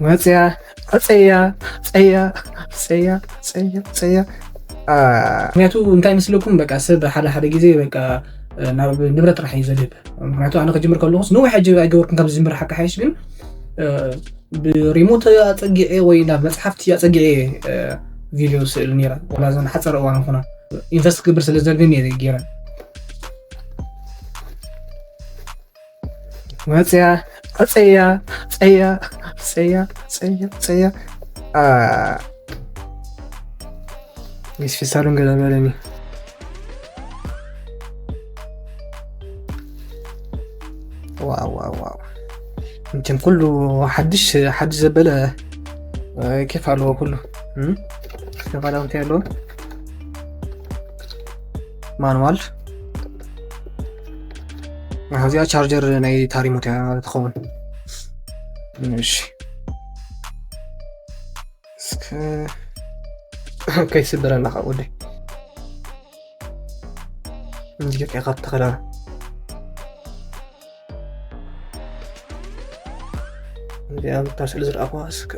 መፅያ፣ ፀያ፣ ፀያ፣ ፀያ፣ ፀያ፣ ፀያ። ምክንያቱ እንታይ ምስለኩም፣ በቃ ሰብ ሓደ ሓደ ግዜ በቃ ናብ ንብረት ጥራሕ እዩ ዘድህብ። ምክንያቱ ኣነ ክጅምር ከለኹስ ንውሕ ሕጂ ኣይገበርኩም ካብ ዝጅምር ሓቂ ሓይሽ፣ ግን ብሪሞት ኣፀጊዐ ወይ ናብ መፅሓፍቲ ኣፀጊዐ ቪድዮ ስእል ነራ፣ ወላ ዘን ሓፀረ እዋን ኾና ኢንቨስት ክግብር ስለ ዘድልኒ እየ ገይረ። መፅያ፣ ፀያ፣ ፀያ፣ ፀያ፣ ፀያ፣ ፀያ። ስ ፊሳሉን ገለ በለኒ። ዋው ዋው ዋው። እንትን ኩሉ ሓድሽ ሓድሽ ዘበለ ኬፍ ኣለዎ ኩሉ። ኬፍ ኣለዎ፣ እንታይ ኣለዎ? ማኑዋል። እዚኣ ቻርጀር ናይ ታሪሞት እያ ትኸውን። እሺ፣ እስከ ከይስበረና ካብ ወደይ። እዚኣ ካብ ተኸላ እዚኣ ምታ ስእሊ ዝረኣኹዋ እስከ